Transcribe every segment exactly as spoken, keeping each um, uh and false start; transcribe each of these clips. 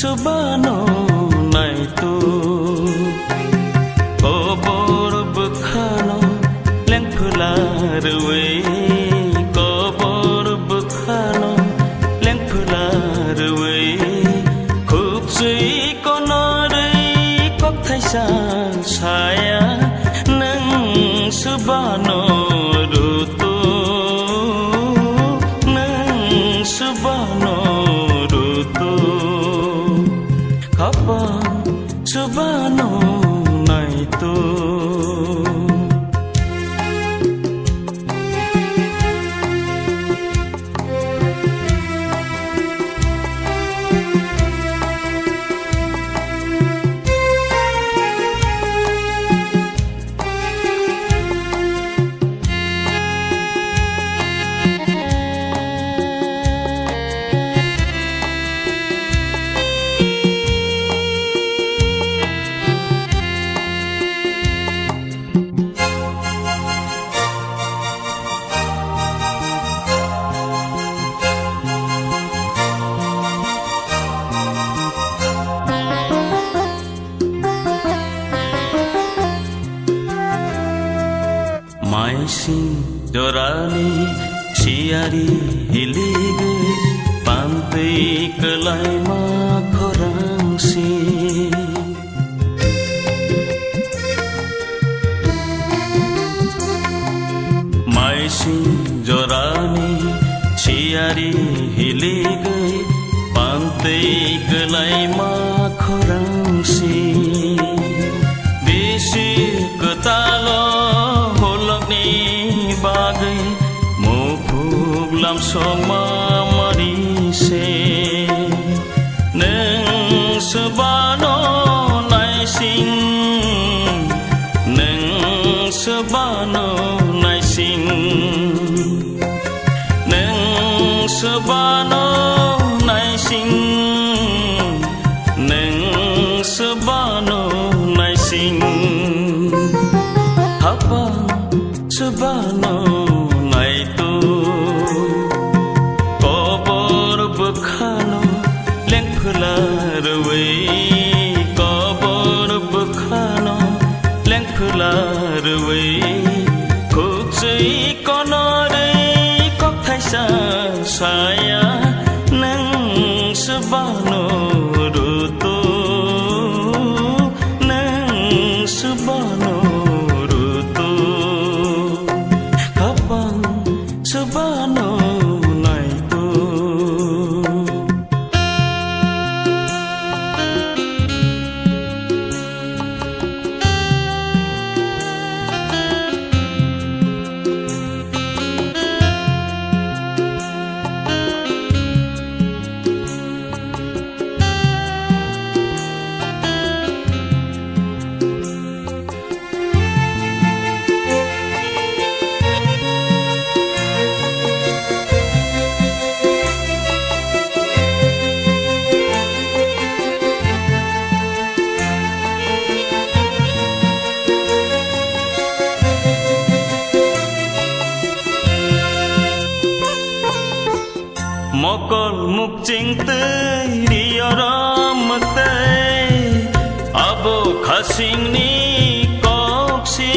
Chubano naitu, kobor bwkhano lengphwla rwui, kobor bwkhano lengphwla rwui, khukchwi konorwi kokthaisa saya, nwng chubano rutu, nwng chubano rutu, khapang chubano naitu. Maising jorani siyari hiligwi pantwi kwlaima khorang si. Maising jorani siyari hiligwi pantwi kwlaima khorang si. Bisi kwtalo holokni bagwi muphuk lamsokma mari se. Nwng swbano naising, nwng swbano naising, nwng swbano naising, nwng swbano naising, hapang chubano naitu, kobor bwkhano lengphwla rwui, kobor bwkhano lengphwla rwui, khukchwi konorwi kokthaisa saya, nwng swbano rutu, nwng swbano rutu, khapang swbano naitu. Mokol mukching twi riyorom tei abo khasingni koksi.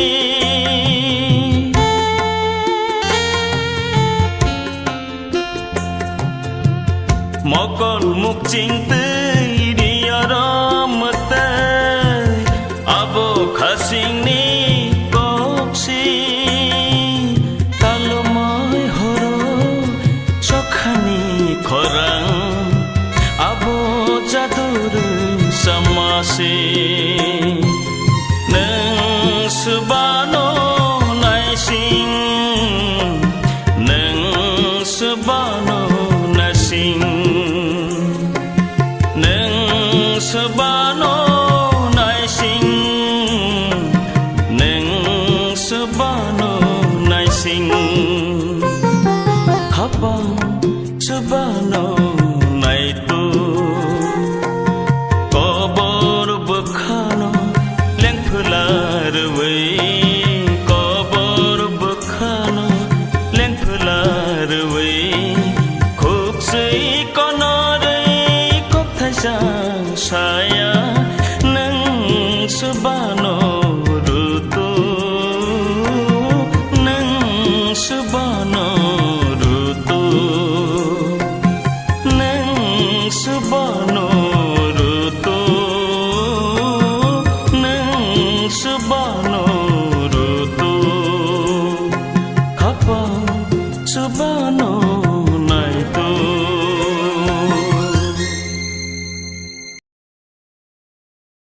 Mokol mukching twi riyorom tei abo khasingni koksi. Talomai horo sokhani khorang abo jadurwi samasi. Nwng swbano naising, nwng swbano naising. Nwng swbano naising, nwng swbano naising, khapang swbano naitu. Kobor bwkhano lengphwla rwui, kobor bwkhano lengphwla rwui, khukchwi konorwi kokthaisa